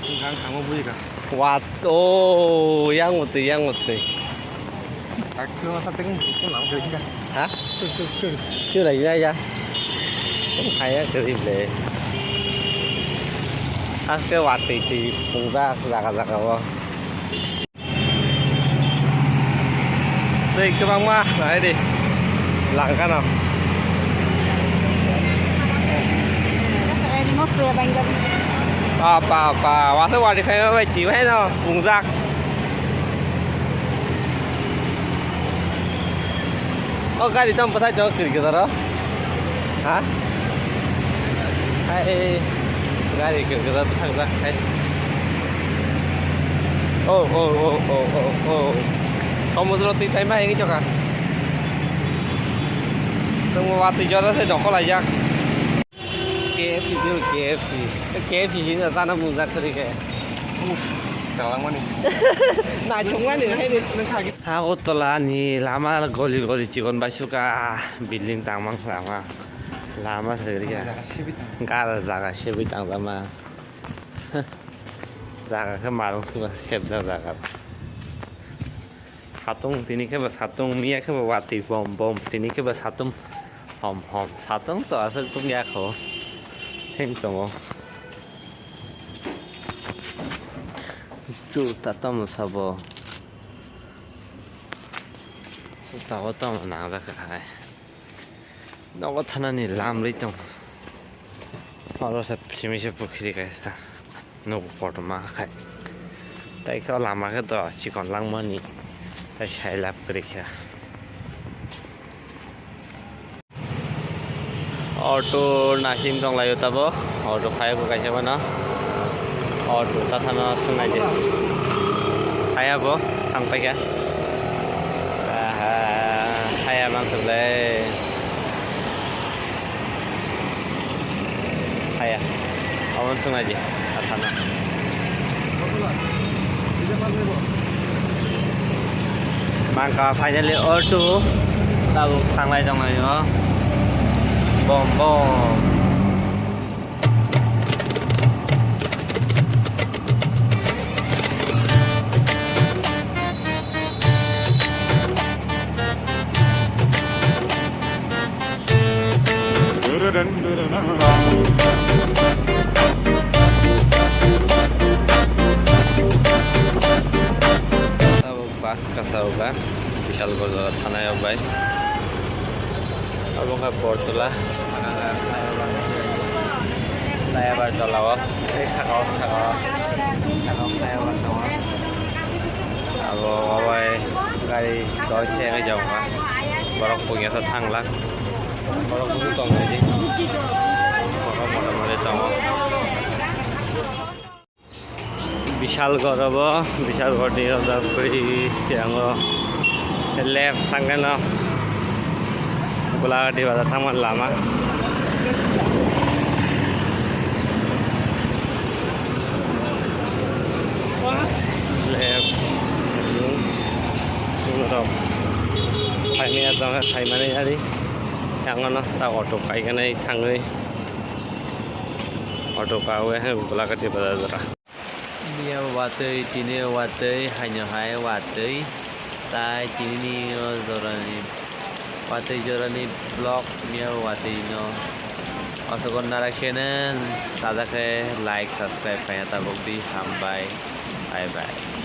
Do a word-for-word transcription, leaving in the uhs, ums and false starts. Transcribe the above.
Gang thangma bui ka. Wat, oh, yang mutwi, yang mutwi. Ak khe masa teng khe lam khe ka. Ha? Sure, ya, ya. Tong kaya khe ble. Aske watwi twi pungjak jaga jaga o. Twi kwbangma nai di langkano. Pa, pa, pa, wasa wari phai bai twi phai no pungjak. O gari tamo bwsai tongo kwrwi kwcharo. Ha? Hai, gari kwrwi kwcharo bwsajak hai. Oh, oh, oh. Komodoro twi paima hinwi choka. Tongmo watwi jora se nokol laijak. K F C, K F C. K F C hino chana mujak kwrwi khe. Uff, swkang langmani. Naithokmani hai de. Agartala ni lama goli goli chikon bai suka, building tangmang lama. Lama se kwrwi khe. Jaga sebi tang. Gar jaga sebi tang lama. Jaga khe marung suka sebjak jaga. Satung tini khe bo satung, miya khe bo watwi bom bom, tini khe bo satung hom hom. Satung to aswk tungya kho. Theng tongo. Juta tamo sabo. Juta o tamo nangjak hai. Nogo thanani lam ri tong. Oro se simi se pukhiri kaisa. Nugo kotorma khai. Tai khe o lama khe do chikon langmani. Tai sai lab kwrwi kha. Auto naising tong laio tabok. Auto phai bo kaisa mano. Auto ta thana swngnai de. Phaiya bo thang paikha. Aha, phaiya mang swnglai. Phaiya. Aboni swngnai de. Ta thana. Mangkha finally auto. Tabuk thanglai tonglaio. Bom bom. Tabuk bus kasa o ba. Bishalgarh jaga thanai o bai. Abo wngkha Bortola. Flyover tola o. Tei saka o, saka o. Saka o flyover tongo. Abo obai gari doi se wngwi jago kha. Borok pungya sa thangla. Borok busu tongo di. Borok motamoti tongo. Bishalgarh obo, Bishalgarh ni ojak bridge, tei ang o left thangkhe no Golaghati bazar thangmani lama. Left, chwng rok phaimani ojak khe phaimani ari, ang o no ta auto kaikha nai thangwi. Auto kawi hai Golaghati bazar jora. Miya watwi, tini watwi, haino hai watwi. Tai tini o jorani watwi jorani vlog miya watwi no. Aswk narak khe nang taja khe like, subscribe khaina tabuk di, hambai, bye bye.